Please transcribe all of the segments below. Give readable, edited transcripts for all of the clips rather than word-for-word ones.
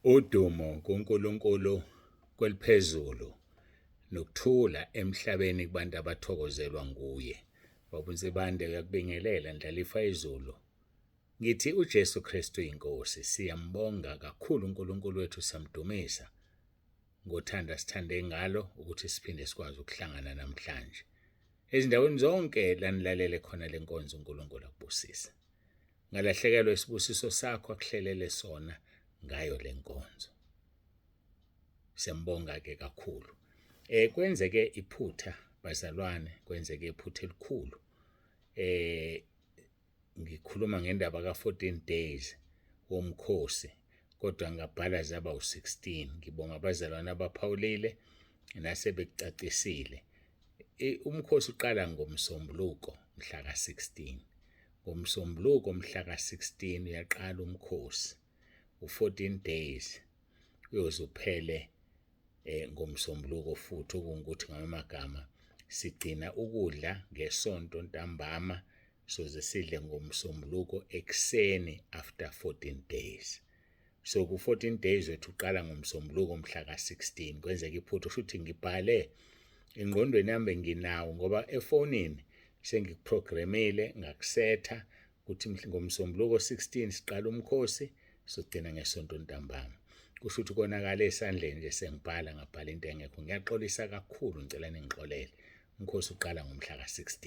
Udumo kuNkulunkulu kweliphezulu nokuthula emhlabeni kubantu abathokozelwa nguye. Baba uNsibande uyakubingelela Ndlalifa izulu. Ngithi uJesu Kristu inkosi, siyambonga kakhulu uNkulunkulu wethu siyamdumisa ngothando asithande ngalo ukuthi siphinde sikwazi ukuhlangana namhlanje. Ezindaweni zonke lanilalele khona lenkonzo uNkulunkulu akubusise. Ngalahlekelwa isibusiso sakho akuhlelele sona ngayo lenkonzo. Siyambonga ke kakhulu. Eh kwenzeke iphutha bazalwane, kwenzeke iphutha elikhulu. Eh ngikhuluma ngendaba ka-14 days womkhosi kodwa ngabhala zaba u-16. Ngibonga abazalwane abaphawulile nasebekucacisile. Umkhosi uqala ngoMsombuluko mhla ka-16. NgoMsombuluko mhla ka-16 uyaqala umkhosi u-14 days uyoze uphele eh, ngoMsombuluko futhi okungukuthi ngamagama sigcina ukudla ngesonto ntambama soze sidle ngoMsombuluko ekuseni after 14 days. So ku-14 days wethu uqala ngoMsombuluko mhla ka-16. Kwenzeka iphutha kusho ukuthi ngibhale engqondweni yami benginawo ngoba efonini sengikuprogramile ngakusetha ukuthi ngoMsombuluko 16 siqala umkhosi sogcina ngesonto ntambama. Kusho ukuthi konakale esandleni nje sengibhala ngabhala into engekho. Ngiyaxolisa kakhulu ngicela ningixolele. Umkhosi uqala ngomhla ka-16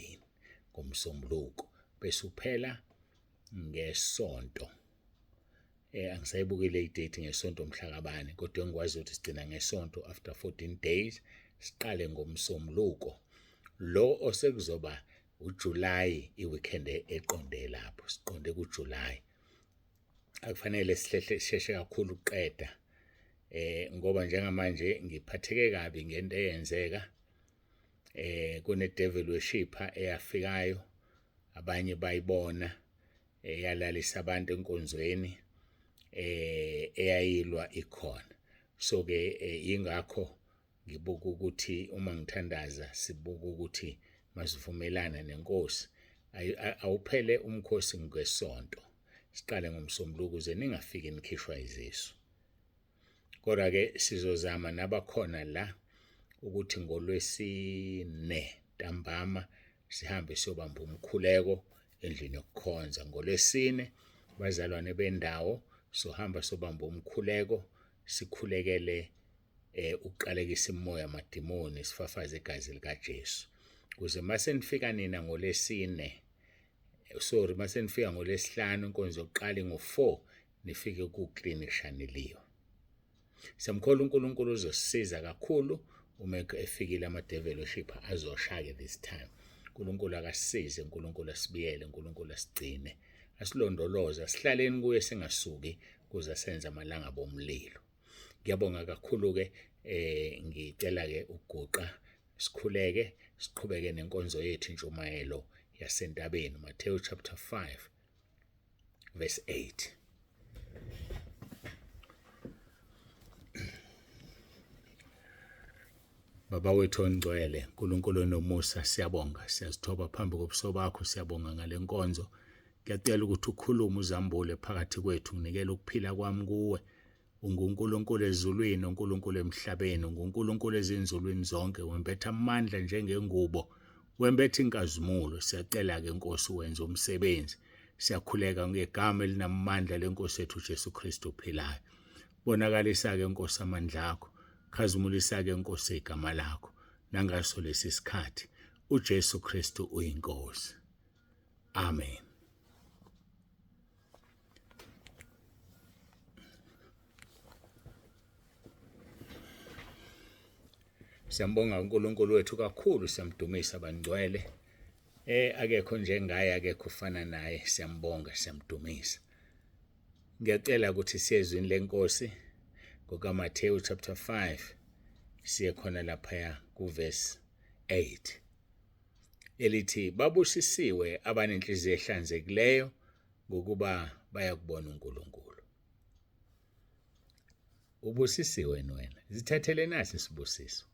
ngoMsombuluko bese uphela ngesonto. Eh angisayibukile idate ngesonto mhla kabani kodwa engikwazi ukuthi sigcina ngesonto after 14 days siqale ngomsombuluko lo osekuzoba uJuly iweekend eqonde lapho siqonde kuJuly akufanele sihlehle sisheshe kakhulu ukuqeda eh ngoba njengamanje ngiphatheke kabi ngento eyenzeka eh kune devil worshipper eyafikayo abanye bayibona eyalalisa abantu enkonzweni eh eyayilwa ikhona so ke eh, ingakho ngibuka ukuthi uma ngithandaza sibuka ukuthi masivumelana nenkosi awuphele umkhosi ngesonto siqale ngomsombuluko ukuze ningafiki nikhishwa izisu. Kodwa ke sizozama nabakhona la ukuthi ngolwesine ntambama sihambe siyobamba umkhuleko endlini yokukhonza. Ngolwesine bazalwane bendawo sohamba sobamba umkhuleko sikhulekele eh ukuqalekisa imimoya amadimoni sifafaze igazi likaJesu. Kuze mase nifika nina ngolesine sorry mase nifika ngolesihlanu inkonzo yokuqala ingo-4 nifike ku-clean kushaneliwe. Siyamkholwa uNkulunkulu uzosisiza kakhulu uma efikile ama-devil worshipper azosha-ke this time. uNkulunkulu akasisize, uNkulunkulu asibiyele, uNkulunkulu asigcine, asilondoloze, asihlaleni kuye singasuki kuze senze amalanga bomlilo. Ngiyabonga kakhulu-ke eh ngicela-ke ukuguqa sikhuleke siqhubeke nenkonzo yethu intshumayelo yasentabeni Matthew chapter 5 verse 8. Baba wethu ongcwele, uNkulunkulu onomusa, siyabonga, siyazithoba phambi kobuso bakho, siyabonga ngale nkonzo. Ngiyacela ukuthi ukhulume uzambule phakathi kwethu, nginikele ukuphila kwami kuwe. UnguNkulunkulu ezulwini, uNkulunkulu emhlabeni, unguNkulunkulu ezinzulwini zonke, wembetha amandla njengengubo, wembetha inkazimulo. Siyacela-ke Nkosi wenze umsebenzi. Siyakhuleka ngegama elinamandla lenkosi yethu uJesu Kristu ophilayo. Bonakalisa-ke Nkosi amandla akho, khazimulisa-ke Nkosi igama lakho nangaso lesi sikhathi. uJesu Kristu uyiNkosi. Amen. Siyambonga uNkulunkulu wethu kakhulu, siyamdumisa bangcwele. Eh akekho njengaye, akekho ufana naye, siyambonga, siyamdumisa. Ngiyacela ukuthi siyezwini lenkosi ngokaMathewu chapter 5 siye khona laphaya kuverse 8 elithi babusisiwe abanenhliziyo ehlanzekileyo ngokuba bayakubona uNkulunkulu. Ubusisiwe wena, zithathele nasi isibusiso,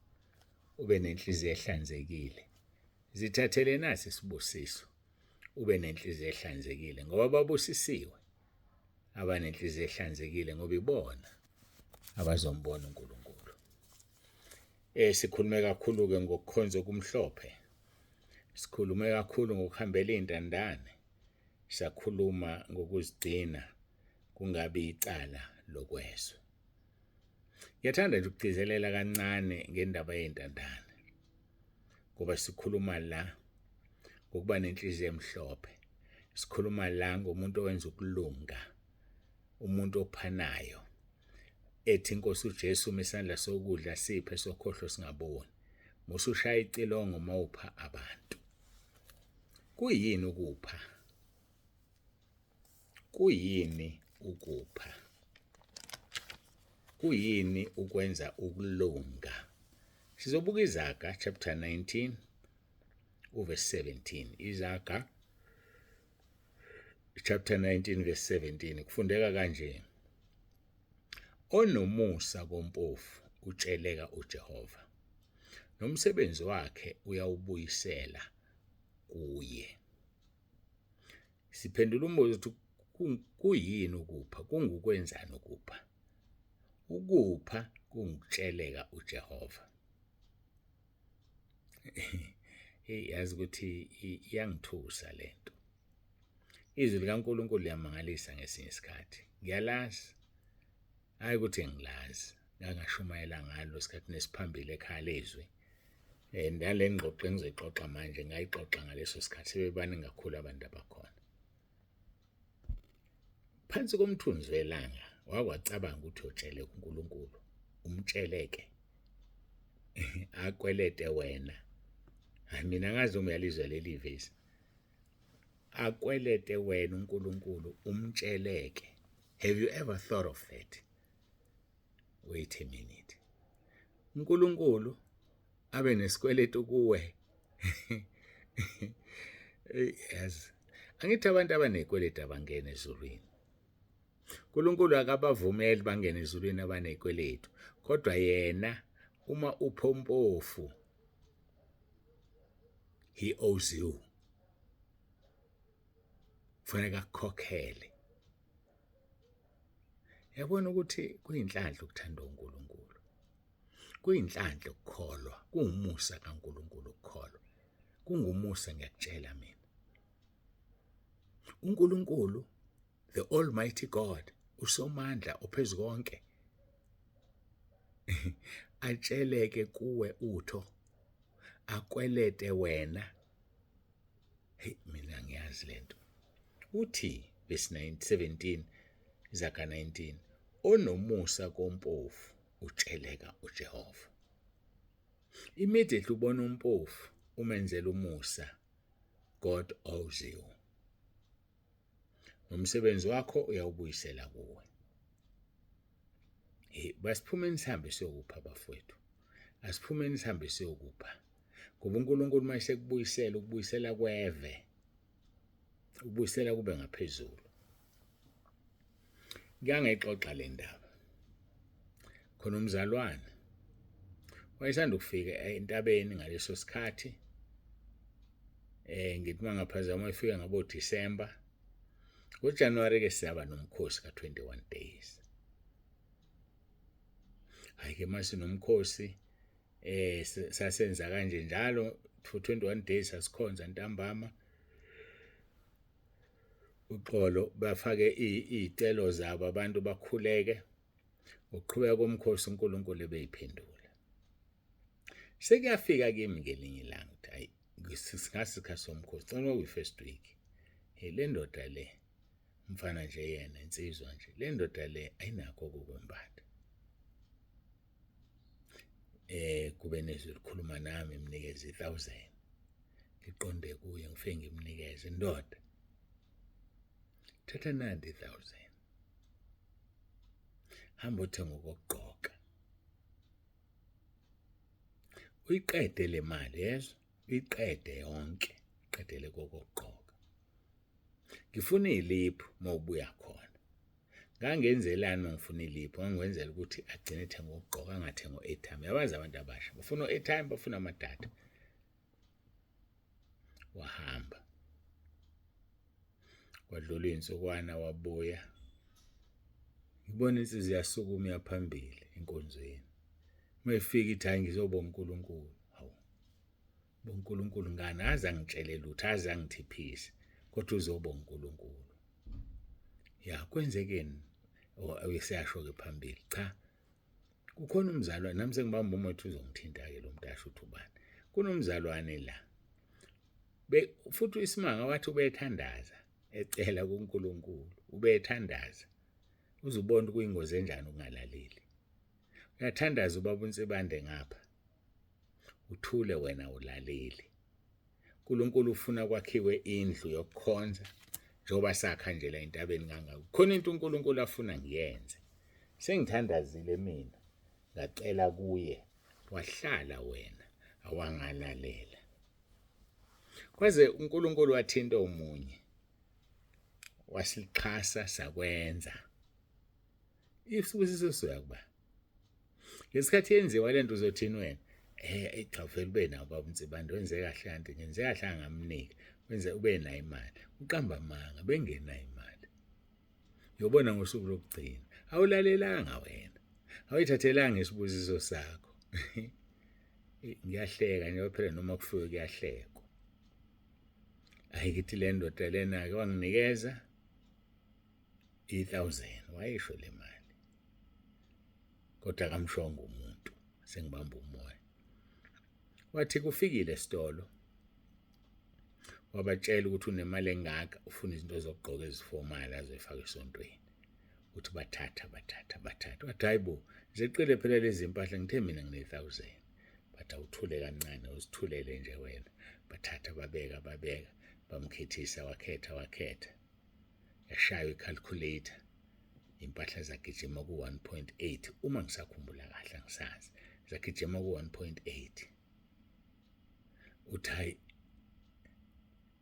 ube nenhliziyo ehlanzekile. Zithathele nasi isibusiso, ube nenhliziyo ehlanzekile, ngoba babusisiwe abanenhliziyo ehlanzekile, ngoba ibona. abazombona uNkulunkulu. Sikhulume kakhulu ke ngokukhonza okumhlophe. Sikhulume kakhulu ngokuhambela iy'ntandane. Sakhuluma ngokuzigcina kungabi icala lokwezwe. Ngiyathanda nje ukugcizelela kancane ngendaba yey'ntandane ngoba sikhuluma la ngokuba nenhliziyo emhlophe. Sikhuluma la ngomuntu owenza ukulunga, umuntu ophanayo. Ethi inkosi uJesu uma isandla sokudla siphe sokhohlo singaboni. Musushaya icilongo mawupha abantu. Kuyini ukupha? Kuyini ukupha? Kuyini ukwenza ukulunga? Sizobuka iZaga chapter 19 uverse 17. Izaga chapter 19 verse 17 kufundeka kanje: Onomusa kompofu utsheleka uJehova, nomsebenzi wakhe uyawubuyisela kuye. Siphendula umbuzo ukuthi kuyini ukupha, kungukwenzani ukupha? Ukupha kungukutsheleka uJehova. Hey, yazi ukuthi iyangithusa lento. Izwi likaNkulunkulu liyamangalisa ngesinye isikhathi. Ngiyalazi. Hayi ukuthi ngilazi. Ngangashumayela ngalo esikhathini esiphambili ekhaya lezwi. Nale ngxoxo engizoyixoxa manje ngayixoxa ngaleso sikhathi sebebaningi kakhulu abantu abakhona. Phansi komthunzi welanga wakwacabanga ukuthi uyotshele kuNkulunkulu, umtsheleke akwelete wena. Hayi mina ngazi uma uyalizwa leli vesi. Akwelete wena uNkulunkulu umtsheleke. Have you ever thought of that? Wait a minute. uNkulunkulu abe nesikweletu kuwe. Yazi angithi abantu abanezikweletu abangena ezulwini. uNkulunkulu akabavumeli bangene ezulwini abanezikweletu, kodwa yena uma upha umpofu he owes you. Kufanele akukhokhele. Yabona ukuthi kuyinhlanhla ukuthanda uNkulunkulu. Kuyinhlanhla ukukholwa, kungumusa kaNkulunkulu ukukholwa. Kungumusa ngiyakutshela mina. uNkulunkulu the Almighty God usomandla ophezu konke atsheleke kuwe utho akwelete wena. Hey mina ngiyazi lento. Uthi verse 17 Zaga 19 onomusa kompofu utsheleka uJehova. Immediately ubona umpofu umenzela umusa, God owes you. Nomsebenzi wakho uyawubuyisela kuwe. Hey, basiphumeni sihambe siyokupha bafowethu. Asiphumeni sihambe siyokupha. Ngoba uNkulunkulu uma esekubuyisela ukubuyisela kweve. Ukubuyisela kube ngaphezulu. Ngiyangixoxa le ndaba. Khona umzalwane wayesanda ukufika entabeni ngaleso sikhathi. Ngithi mangaphazama efika ngabo December. NgoJanuary ke siyaba nomkhosi ka21 days. Hayi ke mase nomkhosi sasenza kanje njalo for 21 days sasikhonza ntambama. Uxolo bafake iy'celo zabo abantu bakhuleke. Ukuqhubeka komkhosi uNkulunkulu ebeyiphendula. Sekuyafika kimi ngelinye ilanga ukuthi hayi singasikhathi somkhosi cela kuyi first week. Hey le ndoda le mfana nje yena insizwa nje le ndoda le ayinakho ukukwembatha. Kube nezwi likhuluma nami mnikeze 1000. Ngiqonde kuye ngifike ngimnikeze ndoda. Thatha nanti 1000. Hamba uthenga okokugqoka. Uyiqede le mali yezwa, uyiqede yonke, uqedele kokugqoka. Ngifuna iliphu mawubuya khona. Ngangenzelani mangifuna iliphu? Ngangenzela ukuthi agcine ethenga okugqoka angathenga o-airtime. Yabazi abantu abasha bafuna o-airtime, bafuna amadatha. Wahamba. Kwadlula iy'nsukwana wabuya. Ngibona insizwa iyasukuma iyaphambili enkonzweni. Uma ifika ithi hayi ngizobonga uNkulunkulu. Hawu. BoNkulunkulu ngani aze angitshele lutho aze angithiphise kodwa uzobonga uNkulunkulu. Ya kwenzekeni uyeseyasho ke phambili cha kukhona umzalwane nami sengibamba umoya uzongithinta ke lo muntu asho ukuthi ubani kunomzalwane la be futhi isimanga wathi ubethandaza ecela kuNkulunkulu ubethandaza uzubona kuyingozi enjani ukungalaleli uyathandaza ubaba uNsibande ngapha uthule wena ulaleli uNkulunkulu ufuna kwakhiwe indlu yokukhonza njengoba sakha nje la entabeni kangaka khona into uNkulunkulu afuna ngiyenze sengithandazile mina ngacela kuye wahlala wena awangalalela kwaze uNkulunkulu wathinta omunye wasixhasa sakwenza isibusiso soyakuba ngesikhathi yenziwa lento uzothini wena eh cha vele ube nawo baba uNsibande wenze kahle kanti ngenze kahle angamnika wenze ube nayo imali uqamba amanga bengenayo imali yobona ngosuku lokugcina awulalelanga wena awuyithathelanga isibusiso sakho ngiyahleka nje phela noma kufiwe kuyahlekwa ayikithi le ndoda lena ke wanginikeza i-1000 wayisho le mali kodwa akamshongo umuntu sengibamba umoya wathi kufikile esitolo wabatshela ukuthi unemali engaka ufuna izinto zokugqoka ezifomali azoyifaka esontweni uthi bathatha bathatha bathatha wathi hayi bo zeqile phela lezi mpahla ngithe mina ngine-thousand bathi awuthule kancane uzithulele nje wena bathatha babeka babeka bamkhethisa wakhetha wakhetha yashaywa i-calculator impahla zagijima ku-1.8 uma ngisakhumbula kahle angisazi zagijima ku-1.8 uthi hayi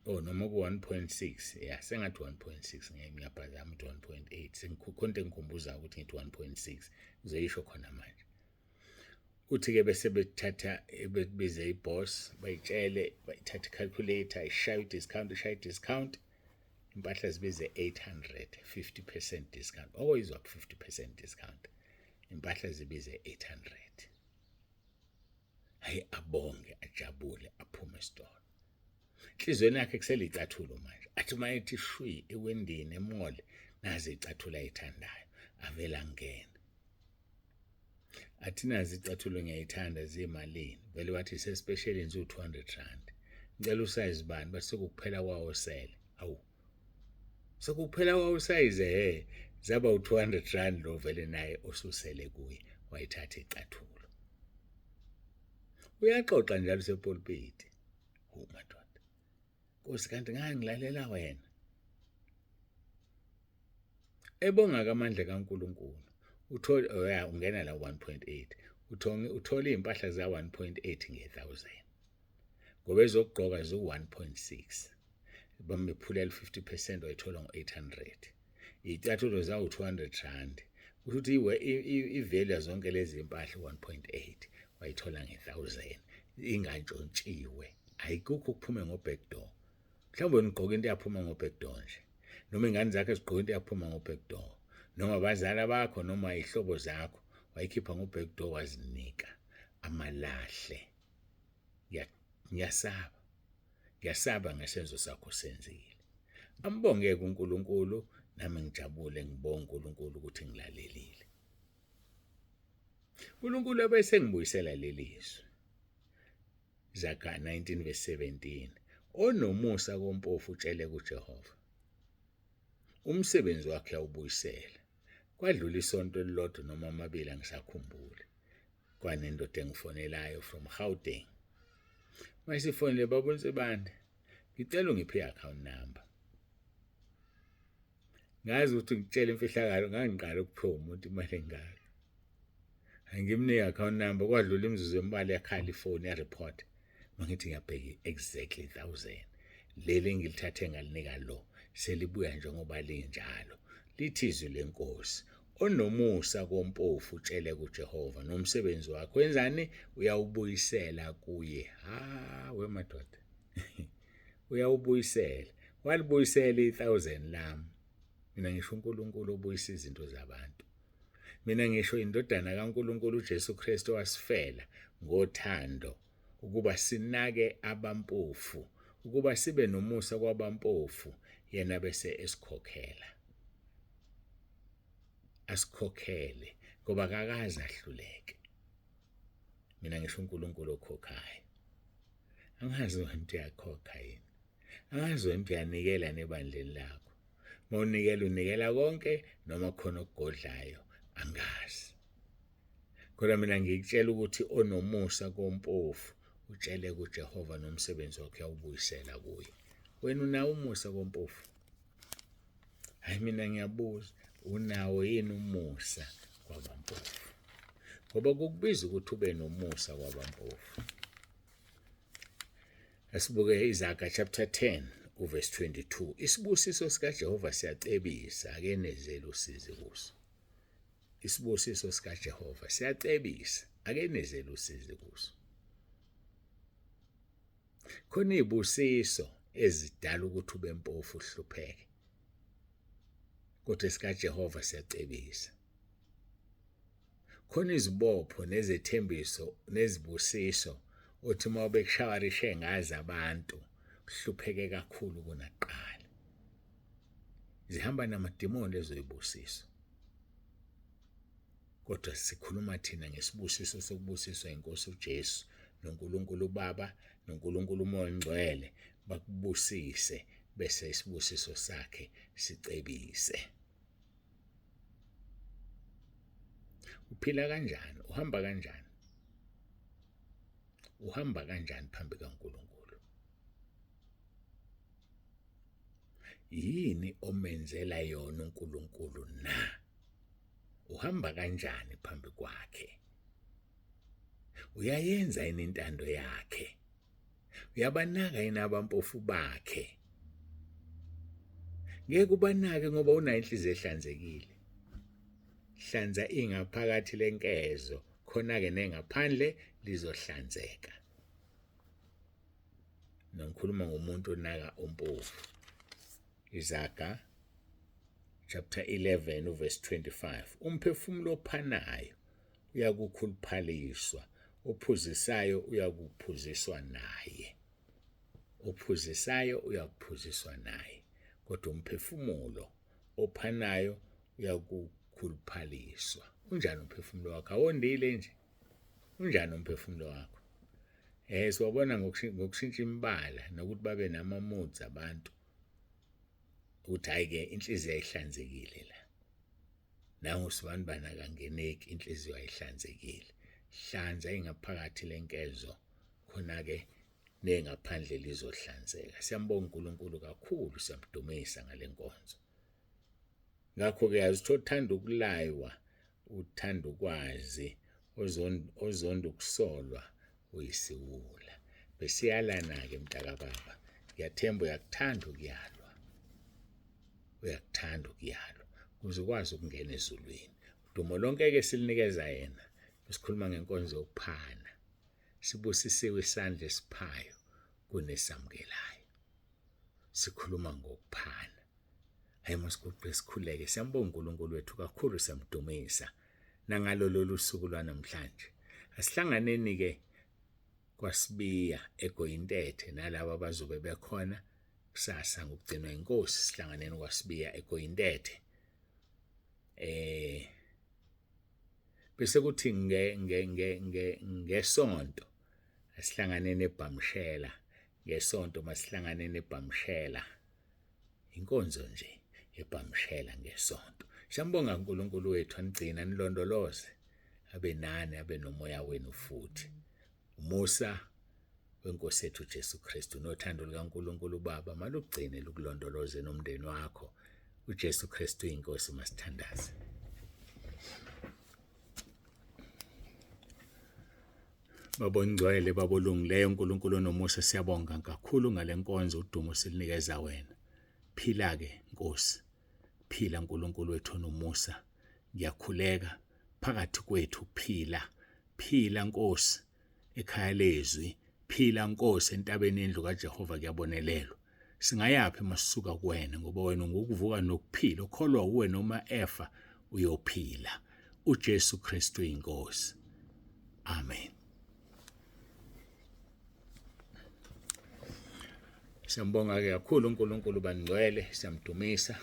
oh noma ku-1.6 ya sengathi 1.6 ngeke ngiyaphazama ukuthi 1.8 sengikhonto engikhumbuza ukuthi ngithi 1.6 ngizoyisho khona manje uthi-ke bese bethatha bekubize i-boss bayitshele bayithatha i-calculator ishaye i-discount ishaye i-discount impahla zibize 800 50% discount okoyizwa ku 50% discount impahla zibize 800 hayi abonge ajabule aphume esitolo enhlizweni yakhe kuselicathulo manje athi uma ethi shwi ewindini emall nazi icathulo ayithandayo avela angena athi nazi icathulo ngiyayithanda ziyimalini vele wathi sesipeshelini ziwu-200 rand ngicela usayizi bani bathi sekukuphela kwawo sele awu sekukuphela kwawo usayize he zaba u-200 rand lo vele naye osusele kuye wayithatha icathulo uyaxoxa njalo sepulpiti hu madoda Nkosi kanti ngangilalela wena. Ebonga kamandla kaNkuluNkulu. Uthole oh yeah ungena la 1.8. Uthonge uthola izimpahla za 1.8 nge1000. Ngoba ezokugqoka zu 1.6. Bamephulela 50% wayithola ngo800. Iy'cathulo zawu 200 rand. Kusho ukuthi i-value zonke lezi mpahla 1.8 wayithola nge-1000 ingantshontshiwe. Ayikho ukuphume ngo-back door. Mhlawumbe wena ugqoka into eyaphuma ngo-back door nje. Noma ingane zakho zigqoka into eyaphuma ngo-back door. Noma abazali bakho noma ihlobo zakho wayikhipha ngo-back door wazinika amalahle. Ngiyasaba. Ngiyasaba ngesenzo sakho senzile. Ambonge kuNkulunkulu nami ngijabule ngibonga uNkulunkulu ukuthi ngilalelile. uNkulunkulu abese ngibuyisela leli zwi. Zaga 19 verse 17 onomusa kompofu utshele kuJehova. Umsebenzi wakhe awubuyisela. Kwadlula isonto elilodwa noma amabili angisakhumbuli. Kwanendoda engifonelayo from Gauteng. Mayisifonele baba uNsibande, ngicela ungiphe i-account number. Ngazi ukuthi ngitshela imfihlakalo ngangiqala ukuphiwa umuntu imali engaka. Angimnike account number kwadlula imizuzu embalwa yakhala ifoni ya report. Mangithi ngiyabheka exactly 1000. Leli engilithathe ngalinika lo selibuya njengoba linjalo. Lithi izwi lenkosi onomusa kompofu utshele kuJehova nomsebenzi wakho wenzani uyawubuyisela kuye. Ha we madoda. Uyawubuyisela. Walibuyisela i1000 lami. Mina ngisho uNkulunkulu obuyisa izinto zabantu. Mina ngisho indodana kaNkulunkulu uJesu Kristu wasifela ngothando ukuba sinake abampofu, ukuba sibe nomusa kwabampofu, yena bese esikhokhela. Asikhokhele ngoba akakaze ahluleke. Mina ngisho uNkulunkulu okhokhayo. Angazi wena uyakhokha yini. Angazi wena uyanikela nebandleni lakho. Mawunikela unikela konke noma khona okugodlayo angazi. Kodwa mina ngikutshela ukuthi onomusa kompofu utshele kuJehova nomsebenzi wakhe uyawubuyisela kuye. Wena unawo umusa kompofu? Hayi mina ngiyabuza, unawo yini umusa kwabampofu? Ngoba kukubiza ukuthi ube nomusa kwabampofu. Asibuke Izaga chapter 10 uverse 22. Isibusiso sikaJehova siyacebisa, akenezeli usizi kuso. Isibusiso sikaJehova siyacebisa, akenezeli usizi kuso. Khona izibusiso ezidala ukuthi ube mpofu uhlupheke. Kodwa esikaJehova siyacebisa. Khona izibopho nezethembiso nezibusiso othi uma bekushawarishe ngazo abantu uhlupheke kakhulu kunakuqala. Zihamba namadimoni lezo zibusiso. Kodwa sikhuluma thina ngesibusiso sokubusiswa inkosi uJesu noNkulunkulu uBaba noNkulunkulu uMoya oNgcwele bakubusise bese isibusiso sakhe sicebise. Uphila kanjani? Uhamba kanjani? Uhamba kanjani phambi kaNkulunkulu? Yini omenzela yona uNkulunkulu na? Uhamba kanjani phambi kwakhe? Uyayenza yini intando yakhe? Uyabanaka yini abampofu bakhe? Ngeke ubanake ngoba unayo inhliziyo ehlanzekile. Hlanza ingaphakathi lenkezo, khona-ke nengaphandle lizohlanzeka. Ngikhuluma ngomuntu onaka umpofu. Izaga chapter 11 uverse 25. Umphefumulo ophanayo uyakukhuluphaliswa, ophuzisayo uyakuphuziswa naye. Ophuzisayo uyakuphuziswa naye, kodwa umphefumulo ophanayo uyakukhuluphaliswa. Unjani umphefumulo wakho? Awondile nje? Unjani umphefumulo wakho? Eh siwabona ngokushintsha imibala nokuthi babe nama moods abantu. Ukuthi hayi ke inhliziyo ayihlanzekile la. Nangu sibanibani akangeneki inhliziyo ayihlanzekile. Hlanza ingaphakathi lenkezo khona-ke nengaphandle lizohlanzeka. Siyambonga uNkulunkulu kakhulu, siyamdumisa ngale nkonzo. Ngakho-ke yazi ukuthi othanda ukulaywa uthanda ukwazi, ozonda ukusolwa uyisiwula. Besiyalana-ke mntakababa, ngiyathemba uyakuthanda ukuyalwa. Uyakuthanda ukuyalwa ukuze ukwazi ukungena ezulwini. Udumo lonke-ke silinikeza yena. Sikhuluma ngenkonzo yokuphana. Sibusisiwe isandla esiphayo kunesamukelayo. Sikhuluma ngokuphana. Hayi masiguqe sikhuleke. Siyambonga uNkulunkulu wethu kakhulu siyamdumisa nangalo lolu suku lwanamhlanje. Asihlanganeni ke kwaSibiya eGoyintethe nalabo abazobe bekhona kusasa ngokugcinwa inkosi sihlanganeni kwaSibiya eGoyintethe. Eh bese kuthi nge nge nge nge ngesonto asihlanganeni eBhamshela ngesonto masihlanganeni eBhamshela inkonzo nje eBhamshela ngesonto. Siyambonga uNkulunkulu wethu anigcina anilondoloze abe nani abe nomoya wenu futhi. Umusa wenkosi yethu Jesu Kristu nothando lukaNkulunkulu uBaba malugcine lukulondoloze nomndeni wakho. uJesu Kristu inkosi masithandaze. Baba ongcwele, Baba olungileyo, uNkulunkulu onomusa, siyabonga kakhulu ngale nkonzo udumo silunikeza wena. Phila-ke Nkosi, phila uNkulunkulu wethu onomusa. Ngiyakhuleka phakathi kwethu, phila, phila Nkosi ekhaya lezwi, phila Nkosi entabeni yendlu kaJehova kuyabonelelwa. Singayaphi masisuka kuwena ngoba wena ungukuvuka nokuphila, ukholwa uwe noma efa uyophila. uJesu Kristu inkosi. Amen. Siyambonga ke kakhulu uNkulunkulu bangcwele, siyamdumisa.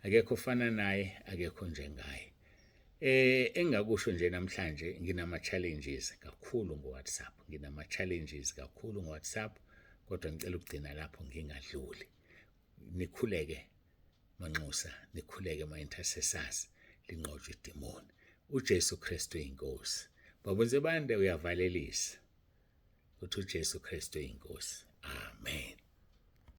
Akekho ofana naye, akekho njengaye. Eh engakusho nje namhlanje nginama challenges kakhulu ngo WhatsApp, nginama challenges kakhulu ngo WhatsApp kodwa ngicela ukugcina lapho ngingadluli. Nikhuleke manxusa, nikhuleke ma intercessors, linqotshwe idemoni. UJesu Kristu inkosi. Babunze bande uyavalelisa. Uthi uJesu Kristu inkosi. Amen.